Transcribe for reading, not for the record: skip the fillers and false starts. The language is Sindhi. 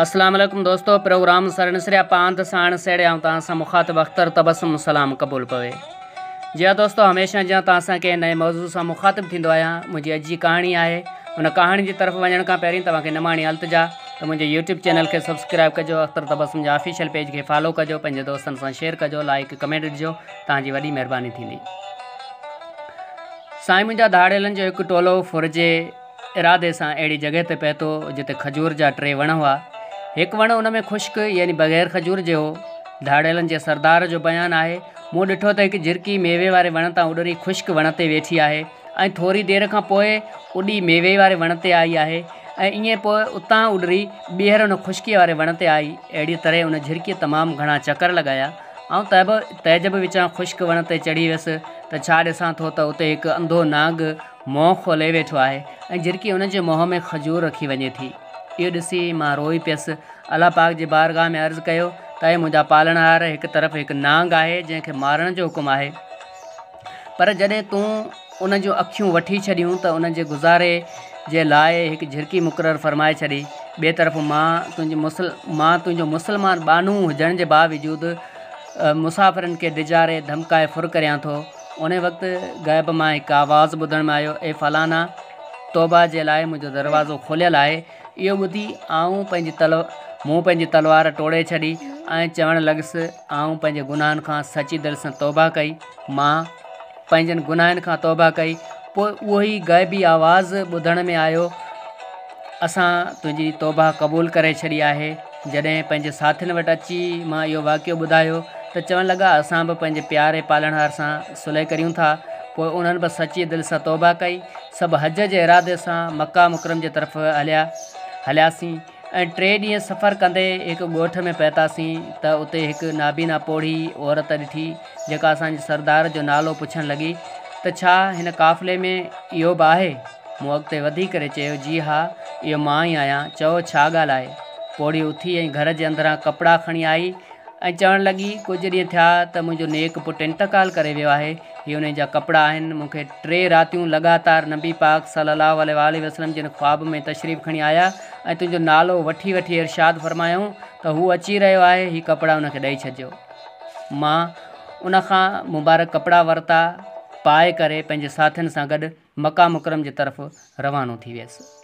اسلام عليڪم دوستو پروگرام سرڻسريا پاند ساڻ سيڙي آئون توهان سان مخاطب اختر تبسم سلام قبول پوي جي ها دوستو هميشه جيان توهان سان ڪنهن نئين موضوع سان مخاطب ٿيندو آهيان منهنجي اڄ جي ڪهاڻي آهي ان ڪهاڻي جي طرف وڃڻ کان پهرين توهان کي نماڻي التجا ته منهنجي يوٽيوب چينل کي سبسڪرائب ڪجو اختر تبسم جي آفيشل پيج کي فالو ڪجو پنهنجي دوستن سان شيئر ڪجو لائڪ ڪمينٽ ڏجو توهان جي وڏي مهرباني ٿيندي سائين منهنجا ڌاڙيلن جو هڪ ٽولو ڦر جي ارادي سان اهڙي جڳهه تي پهتو جتي کجور جا ٽي وڻ هئا. هڪ وڻ ان ۾ خشڪ يعني بغير کجور جي هو. ڌاڙيلن جي سردار جو بيان آهي، مون ڏٺو ته هڪ جهرڪي ميوي واري وڻ تان اڏري خشڪ وڻ تي ويٺي آهي ۽ ٿوري دير کان پوء اڏي ميوي واري وڻ تي آئي آهي ۽ ائين پوء اتان اڏري ٻيهر ان خشڪيء واري وڻ تي آئي. اهڙيء طرح ان جهرڪيء تمام گهڻا چڪر لڳايا. آئون تعجب وچان خشڪ وڻ تي چڙهي ويس ته ڇا ڏسان ٿو ته اتي هڪ انڌو نانگ منهن کولي ويٺو آهي ۽ جهرڪي ان جي منهن ۾ کجور رکي وڃي ٿي. اهو ڏسي مان روئي پيس. الله پاڪ جي بارگاهه ۾ عرض ڪيو ته اي منهنجا پالڻهار! هڪ طرف هڪ نانگ آهي جنهن کي مارڻ جو حڪم آهي، پر جڏهن تون ان جون اکيون وٺي ڇڏيون ته ان جي گذاري جي لاء هڪ جهرڪي مقرر فرمائي ڇڏي. ٻئي طرف مان تنهنجو مسلمان ٻانهو هجڻ جي باوجود مسافرن کي ڊيڄاري ڌمڪائي ڦر ڪريان ٿو. انهيء وقت غيب مان هڪ آواز ٻڌڻ ۾ آيو، اي فلانا! توبه جي لاء منهنجو دروازو کوليل آهي. اهو ٻڌي آئون پنهنجي مون پنهنجي تلوار ٽوڙي ڇڏي ۽ چوڻ لڳس، آئون پنهنجي گناهن کان سچي دل سان توبه ڪئي. مان پنهنجن گناهن کان توبه ڪئي. پوء اهو ئي غيبي آواز ٻڌڻ ۾ آيو، اسان تنهنجي توبه قبول ڪري ڇڏي آهي. جڏهن پنهنجي ساٿين وٽ اچي مان اهو واقعو ٻڌايو ته چوڻ لڳا، اسان به پنهنجي پياري پالڻهار سان صلح ڪريون ٿا. پوء انهن به سچيء دل سان توبه ڪئي. سڀ حج جي ارادي سان مڪه مڪرم جي طرف هليا هلياسين ۽ ٽي ڏينهن سفر ڪندي هڪ ڳوٺ ۾ پهتاسين ته اتي هڪ نابينا پوڙهي عورت ڏٺي جيڪا اسان جي سردار جو نالو پڇڻ لڳي ته ڇا هن قافلي ۾ اهو به آهي؟ مون اڳتي وڌي ڪري چيو، جي ها، اهو مان ئي آهيان، چئو ڇا ڳالهه آهي؟ پوڙهي اٿي ۽ گهر جي اندران ڪپڙا کڻي آئي ۽ چوڻ لڳي، ڪجهه ڏينهن ٿيا ته منهنجو نيڪ پٽ انتقال ڪري ويو آهي، هي انهي جا ڪپڙا آهن، مون کي ٽي راتيون لڳاتار نبي پاڪ صلي الله عليه واٰله وسلم جن خواب ۾ تشريف کڻي آيا ۽ تنهنجو نالو وٺي وٺي ارشاد فرمايائون ته هو اچي رهيو آهي، هي ڪپڙا ان کي ڏئي ڇڏجو. مان ان کان مبارڪ ڪپڙا ورتا، پائي ڪري پنهنجي ساٿين سان گڏ مڪه مڪرم جي طرف روانو ٿي ويس.